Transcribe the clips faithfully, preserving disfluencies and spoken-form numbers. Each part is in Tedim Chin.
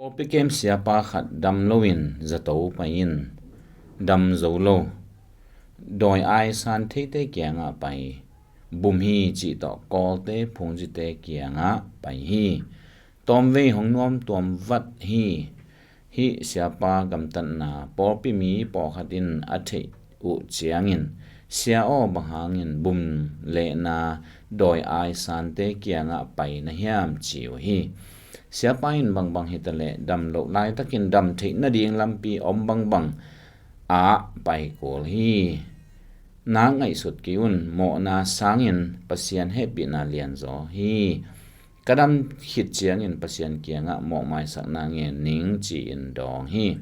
Pawlpi kem siapa khat dam loin zato pai in, dam zo lo, dawi aisan theite kiangah pai, bum hi cih tawh Kawlte phungzite kiangah pai hi. Tawmvei hong nuam tuam vat hi. Hih siapa gamtatna pawlpi mi pawlkhat in a theih uh ciangin, "Sia aw, bang hangin bum lehna dawi aisante kiangah pai na hiam?" ci uh hi. Siapa in, "Bangbang hitaleh dam loh laitakin dam theih nading lampi om bangbang ah pai kul hi. Nak ngaihsut kei un, mawhna sangin Pasian hehpihna lianzaw hi. Ka dam khit ciangin Pasian kiangah mawhmaisakna ngen ning," ci-in dawng hi.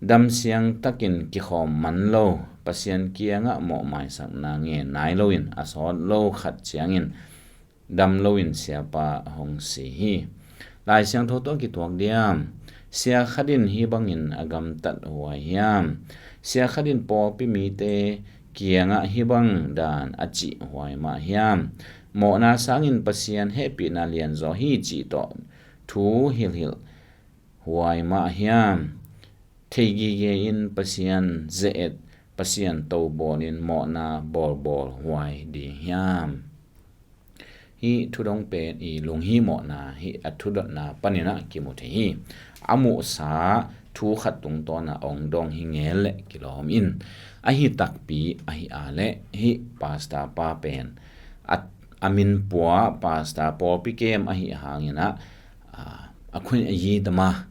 Dam siangtakin kikhawm man lo, Pasian kiangah mawhmaisakna ngen nai loin a sawt lo khat ciangin dam loin siapa hong si hi. Lai Siangtho tawh kituak diam? Sia khat in hih bangin a gamtat huai hiam? Sia khat in pawlpi mite kiangah hih bang dan a cih huai mah hiam? Mawhna sangin Pasian hehpihna lianzaw hi cih tawh thu hilhhilh huai mah hiam? Thei gige in Pasian ze-et, Pasian to bawlin mawhna bawlbawl huai ding hiam? Hih thudong pen i lunghimawhna hih a thudotna paninah kimu thei hi. A muhsa thu khat tungtawnah ong dawng hi ngel leh kilawm in. Ahi takpi ahi a leh hih pastor pa pen a, a min pua pastor pawlpi kem ahi hanginah, a, a khuin a yi tama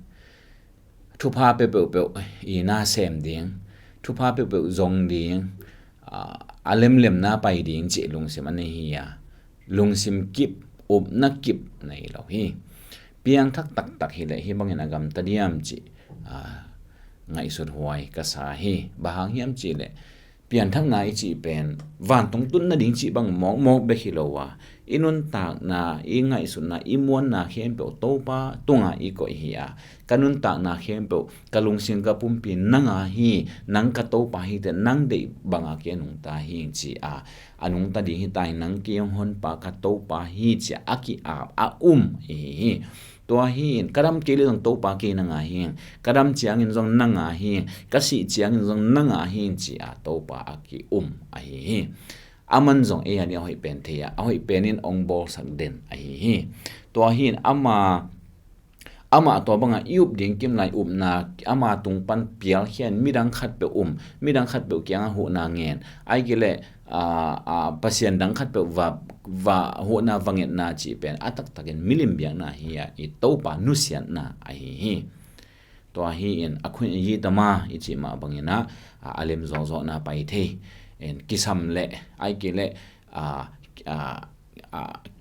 thupha peuhpeuh i na sem ding, thupha peuhpeuh zong ding, a, a lemlemna pai ding cih lungsim a nei hi a, lungsim kip, upna kip nei lo hi. Piangthak taktak hileh hih bangin a gamta diam cih, a, ngaihsut huai ka sa hi. Bang hang hiam cihleh pianthakna i cih pen vantung tun nading cih bang mawkmawk bek hi lo a, i nuntakna, i ngaihsutna, i muanna khempeuh Topa tungah i koih hi a, ka nuntakna khempeuh, ka lungsim, ka pumpi nang a hi, nang ka Topa hi teh, nang deih banga kei a nungta hi ci a, a nungta ding hi ta hi, nang kei hong honpa ka Topa hi ci a, a ki-ap a um i hi hi. Tua hi in, ka dam kei leh zong Topa kei nang a hi, ka dam ciangin zong nang a hi, ka sih ciangin zong nang a hi ci a, Topa a ki-um ahi hi. Aman zong ei a ding a hoih pen thei a, a hoih pen in ong bawlsak den ahi hi. Tua hi in ama, amah tua banga i up ding kimlai upna, ama tung pan pialkhia in midang khatpeuh um, midang khatpeuh kiangah huhna ngen, ahih kei leh, a, a, pasian dang khatpeuh va, va huhna va ngetna cih pen a taktakin milim biakna hi a, i Topa nusiatna ahi hi. Tua hi in a khuin a yi tama i cih mah banginah, a, a lem zawhzawhna pai thei in kisam leh, ahih kei leh, a, a, a,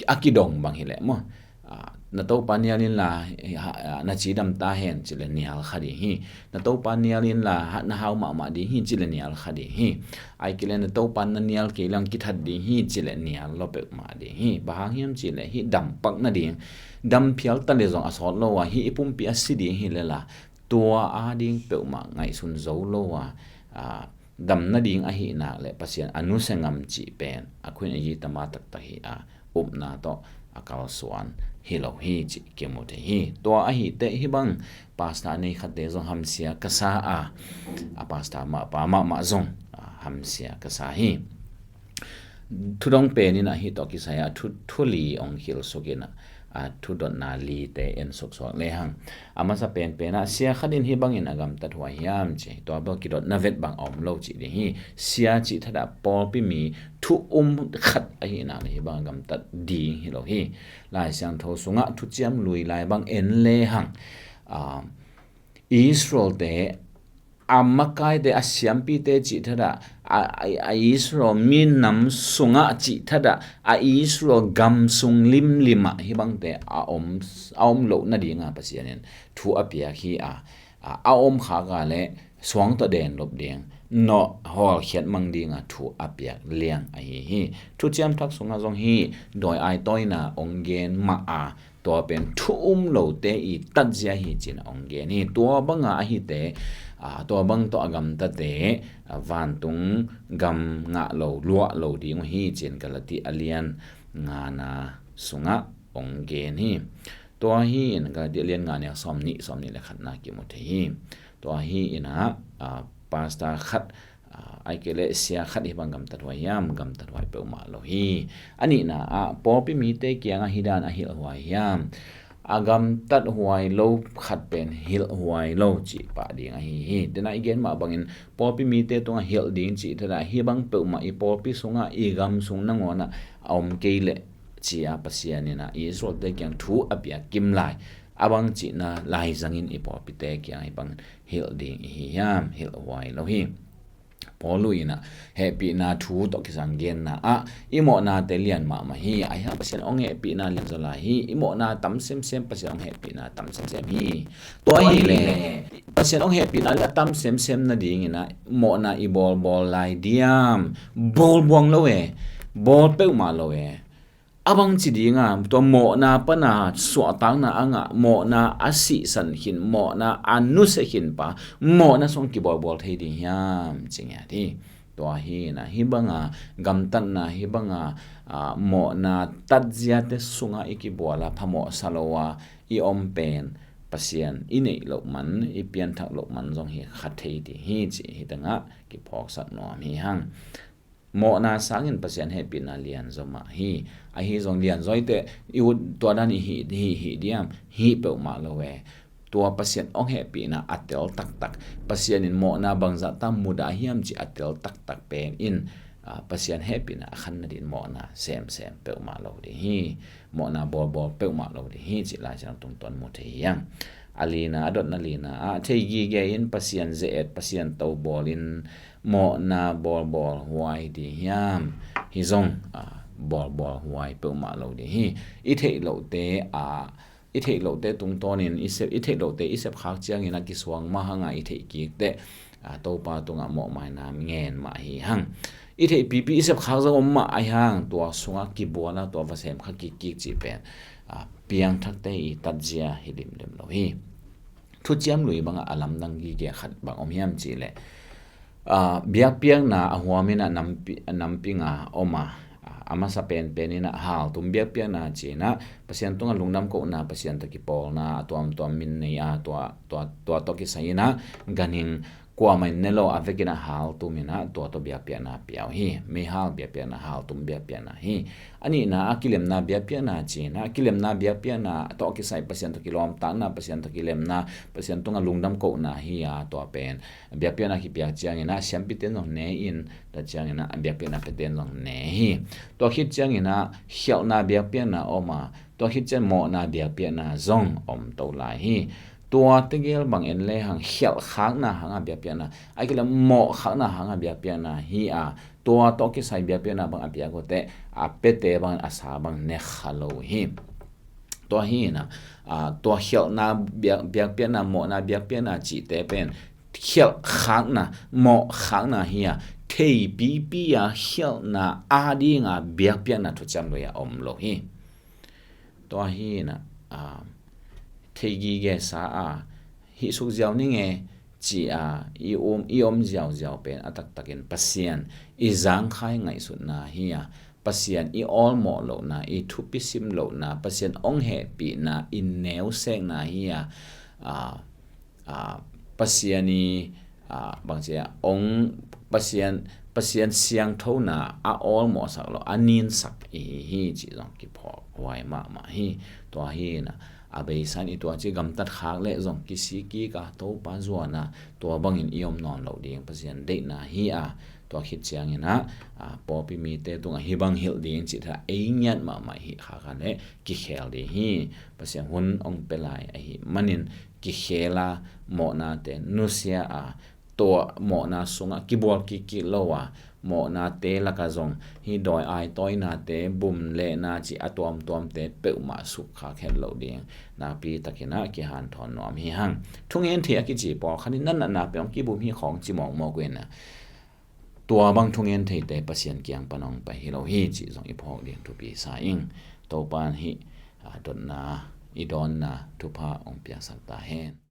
a kidong bang hileh maw, a, na Topa nial inla, ha, a, na cidam ta hen cileh nial kha ding hi. Na Topa nial inla, ha, na hau mahmah ding hi cileh nial kha ding hi. Ahih kei leh na Topa na nial kei leng kithat ding hi cileh nial lo peuhmah ding hi. Bang hang hiam cihleh hih dam pak nading, dam phial ta leh zong a sawt lo a, hih i pumpi a si ding hi leh la, tua a ding peuhmah ngaihsun zo lo a, a, dam nading ahih nak leh Pasian a nusia ngam cih pen a khuin a yi tama taktak hi a, upna tawh a kalsuan hi lo hi cih kimu thei hi. Tua ahi teh hih bang pastor a nei khatte zong hamsia ka sa a, a pastor mahpa mahmah zong, a, hamsia ka sa hi. Thudong pen in a hih tawh kisai a thu, thu li ong khilsuk in a, a, thudotna lite en suksuak lehang. A masa penpen ah sia khat in hih bangin a gamtat huai hiam ci. Tua bel kidotna vet bang a om lo cih ding hi. Sia cih thadah pawlpi mi thu um khat ahih nak leh hih bang a gamtat ding hi lo hi. Lai Siangtho sungah thuciam lui lai bang en lehang, a, Israel-te a makaite, a siampite cih thadah, a, a, a Israel minam sungah cih thadah, a Israel gam sung limlimah hih bangte a om, a om loh nadinga Pasian in thu a piak hi a, a, a om khak a leh suang tawh den lop ding, nawh hawlkhiat mang dinga thu a piak liang ahi hi. Thuciam Thak sungah zong hih dawi aitawina ong gen mah a, tua pen thu um lote i tatzia hi ci-in a ong gen hi. Tua banga ahi teh, a, tua bang tawh a gamtate, a, vantung gam ngah lo, luah lo ding uh hi ci-in Galati a lian ngana sungah ong gen hi. Tua hi in Galati a lian nga neu sawm nih, sawm nih le khatna kimu thei hi. Tua hi in ah, ah, pastor khat, ah, ahih kei leh sia khat hih bang gamtat huai hiam, gamtat huai peuhmah lo hi. A nihna ah pawlpi mite kiangah hih dan a hilh huai hiam, a gamtat huai lo khat pen hilh huai lo cih pah ding ahi hi. Tena i gen mah bangin pawlpi mite tungah hilh ding cih tena hih bang peuhmah i pawlpi sungah i gam sung nangawnah a om kei leh ci-a Pasian in ah Israelte kiang thu a pia kim lai, a bang cihna lai zangin i pawlpite kiang hih bang hilh ding i hi hiam, hilh huai lo hi. Paulu in ah hehpihna thu tawh kisang genna ah i mawhnate lian mahmah hi. Ahi hang Pasian hong hehpihna lian zaw lai hi. I mawhna tam semsem Pasian hong hehpihna tam semsem hi. Tua hi leh Pasian hong hehpihna a tam semsem nadingin ah mawhna i bawlbawl lai diam? Bawlbuang lo e. Bawl peuhmah lo e. A bang ci dinga tua mawhna pana suahtakna a ngah, mawhna a sihsan khin, mawhna a nusia khin pa mawhna sung kibawlbawl thei ding hiam ci ngiat hi. Tua hi in ah hih banga gamtatna, hih banga, ah, mawhna tatziate sungah i kibual a phamawhsa lo a i om pen Pasian i neih loh man, i pianthak loh man zong hi kha thei ding hi cih hih tengah kiphawksak nuam hi hang. Mawhna sangin Pasian hehpihna lianzaw mah hi. Ahi zong lianzaw hi teh i ut tua dan i hih, hih, hih diam? Hih peuhmah lo e. Tua Pasian hong hehpihna a tel taktak, Pasian in mawhna bangzah ta mudah hiam cih a tel taktak pen in, ah, Pasian hehpihna a khan nadin mawhna semsem peuhmah lo ding hi. Mawhna bawlbawl peuhmah lo ding hi cih Lai Siangtho tungtawn mu thei hi hang. A lina, a dotna lina ah thei gige in Pasian ze-et, Pasian to bawlin mawhna bawlbawl huai ding hiam? Hih zong, ah, bawlbawl huai peuhmah lo ding hi. I theih lohte, ah, i theih lohte tungtawnin i sep, i theih lohte i sepkhak ciangin a kisuang mah hanga i theih kik teh, ah, Topa tungah mawhmaina ngen mah hi hang. I theih pipi i sepkhak zong om mah ahi hang tua sungah kibual a tua va semkha kikkik cih pen, ah, piangthakte i tatzia hi limlim lo hi. Thuciam Lui bangah a lamdang gige khat bang om hiam cih leh, ah, biakpiakna a huam in ah nampi, nampinga om a, ah, a masa penpen in ah haltum biakpiakna ci-in ah Pasian tungah lungdam kohna, Pasian tawh kipawlna, a tuamtuam min nei a tua, tua, tua tawh kisai in ah ganhing kuamah in ne lo a vekin ah haltum in ah tua tawh biakpiakna pia uh hi. Meihal biakpiakna, haltum biakpiakna hi. A nihna ah kilemna biakpiakna ci-in ah, kilemna biakpiakna tawh kisai Pasian tawh kilawmtatna, Pasian tawh kilemna, Pasian tungah lungdam kohna hi a, tua pen biakpiakna kipiak ciangin ah siampite in zong ne in, tua ciangin ah biakpiakna pete in zong ne hi. Tua khit ciangin ah khialhna biakpiakna om a, tua khit ciang mawhna biakpiakna zong om to lai hi. Tua tegel bang en lehang khialhkhakna hanga biakpiakna, ahih kei leh mawhkhakna hanga biakpiakna hi a, tua tawh kisai biakpiakna bang a piak uh teh a pete bangin a sa bang ne kha lo hi. Tua hi in ah, ah, tua khialhna biak, biakpiakna, mawhna biakpiakna cihte pen khialhkhakna, mawhkhakna hi a, theipipi a khialhna adinga biakpiakna Thuciam Lui ah om lo hi. Tua hi in ah, ah, thei gige sa a, hih suk ziau ning e ci a i om, i om ziauziau pen a taktakin Pasian i zangkhai ngaihsutna hi a, Pasian i awlmawh lohna, i thupi sim lohna, Pasian hong hehpihna i neusekna hi a, a, a, Pasian i, a, bangci a, hong, Pasian, Pasian siangthona a awlmawhsak lo, a ninsak i hi hi cih zong kiphawk huai mahmah hi. Tua hi in ah, a beisa in i tuaci gamtat khak leh zong kisik kik a, Topa zuan a, tua bangin i om nawn loh ding Pasian deihna hi a, tua khit ciangin ah, a, pawlpi mite tungah hih bang hilh ding cih tha ei ngiat mahmah hih khak a leh kikhel ding hi. Pasian hun hong pia lai ahih manin kikhel a, mawhnate nusia a, tua mawhna sungah kibual kikkik lo a, mawhnate lakah zong hih dawi aitawinate, bum lehna cih a tuamtuamte peuhmah sukkhak het loh ding nakpi takin ah kihanthawn nuam hi hang. Thungen thei a kici pawlkhat in na natna peuh hong kibum hi khawng ci mawkmawk uh in ah, tua bang thungen theite Pasian kiang pan hong pai hi lo hi cih zong i phawk ding thupi sa ing. Topa in hih, a, dotna i dawnna thupha hong piaksak ta hen.